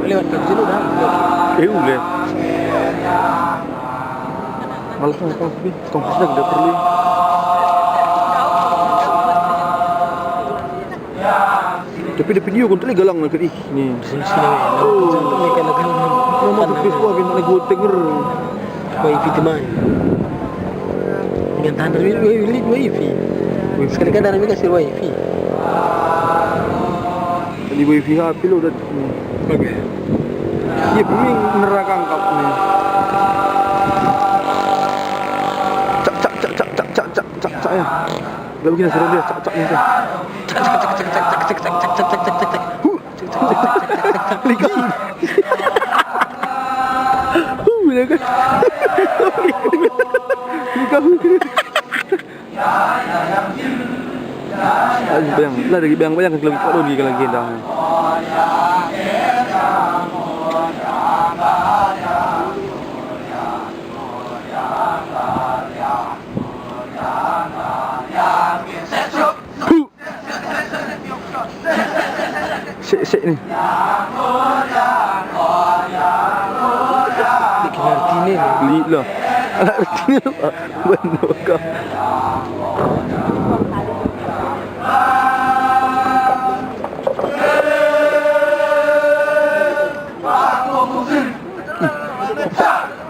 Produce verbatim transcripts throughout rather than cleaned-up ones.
Lewat kan sini udah. Eh, ulih. Malah kan kau pergi, kau pergi dah perlu. Tapi di video kontrol galang nak ih ni. Sini, sini. Oh, ni kan lagi. Memang tu Facebook ni nak gua denger. Wifi teman. Dengan tanda wifi, wifi. Sekali kan dalam kasih wifi. Jadi wifi H P lo udah. Oke. Iya, bumi neraka angkap ni. Cak, cak, cak, cak, cak, cak, cak, cak, cak, ya. Gak begini suruh dia, cak, cak, ni, cak. Cak, cak, cak, cak, cak, cak, cak, cak, cak, cak, cak, cak. Huh. Cak, cak, cak, cak, cak, cak. Huh, dia kan. Dia kan. Bayang, lah dari bayang-bayang kalau kita doni kalau kita. Sik, sik ni. Bikin artine ni. Li lah. Anak artine, Pak. Bener kau.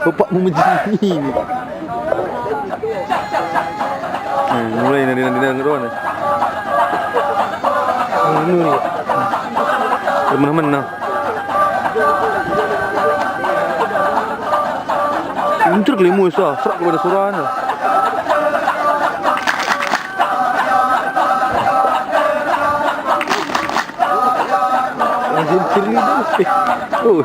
Bapakmu menjadi ini. Eh, mulai nari-nari ngeron. Nuri. Menah-menah. Untur kelimu sa, serak kepada surana. Langsung cerita. Oh.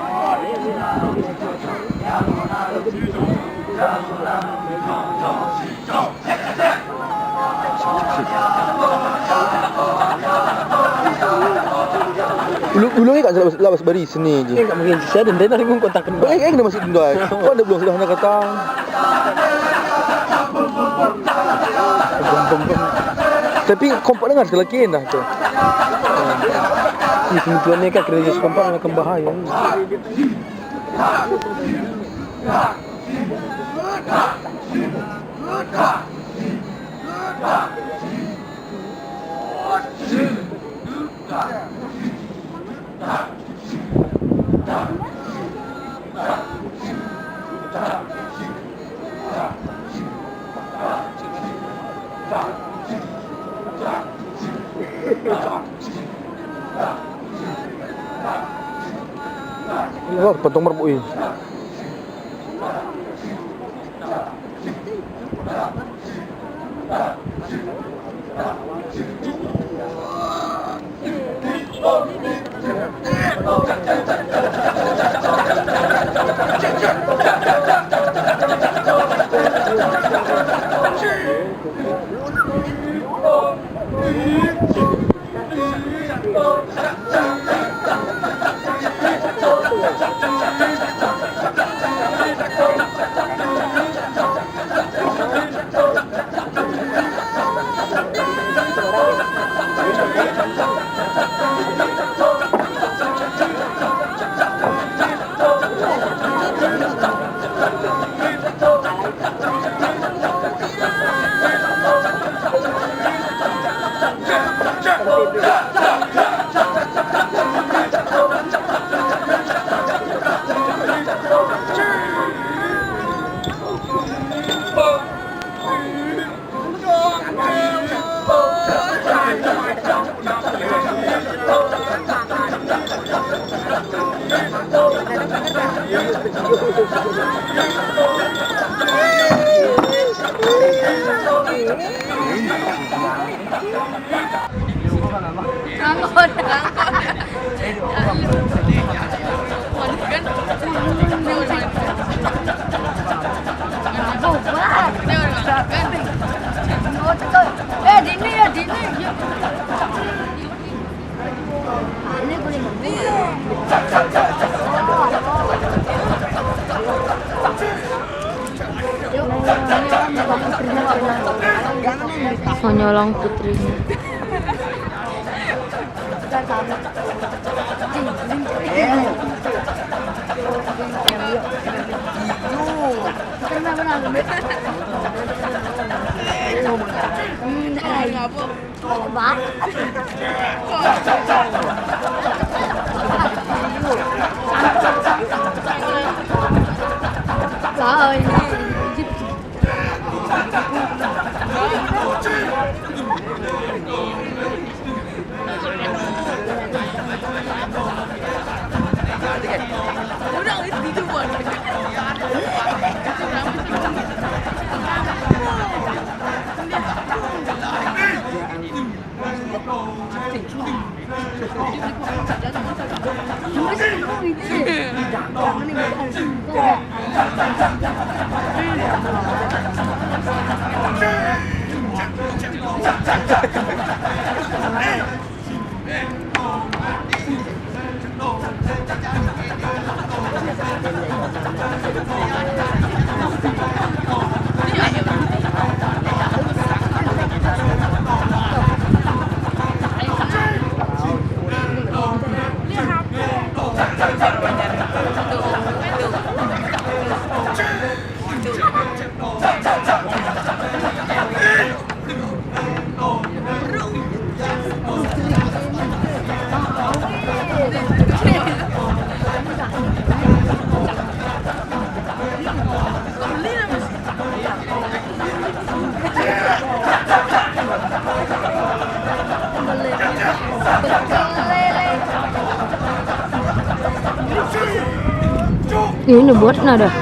Ulu, ulu ni kan labas, labas bari seni je. Enggak mungkin saya dan Dena ringung kontak kan. Eh, eh, kena masuk dulu ai. Kau ada belum sudah nak kata? Tapi kompak dengar sekali lagi dah tu. Ini kebetulan ni kan kerja sekompak nak kembahaya. Wah, patung merbuk i. Ngangkon. Ngangkon. Eh, dini ya, dini. Ini guling. Mau nyolong putrinya. Ini buatna dah.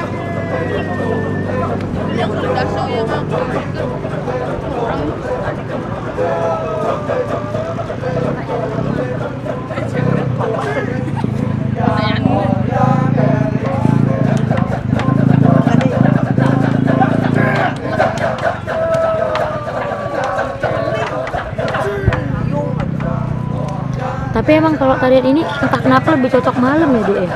Tapi emang kalau tarian ini entah kenapa lebih cocok malam ya, Dek, ya?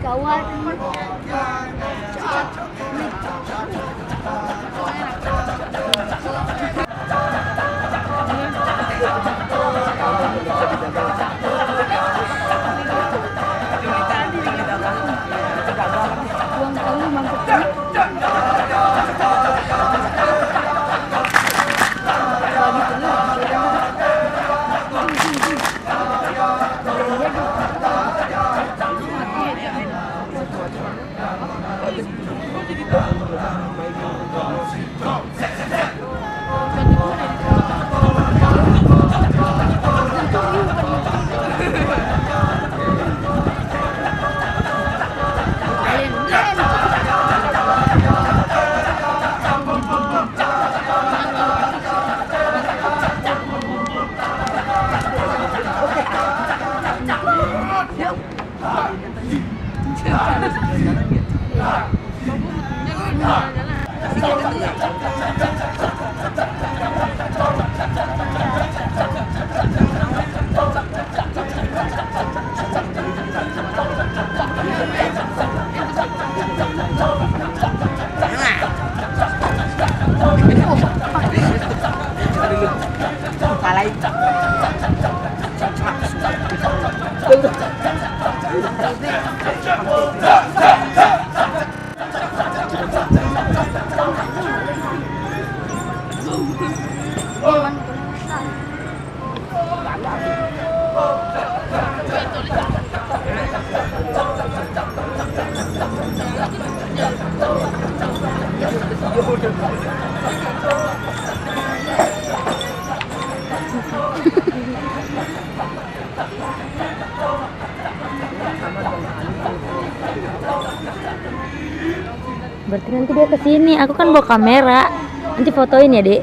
Kawan. Uang kamu mantep kan? Bagi telur. Berarti nanti dia ke sini. Aku kan bawa kamera. Nanti fotoin ya, Dek.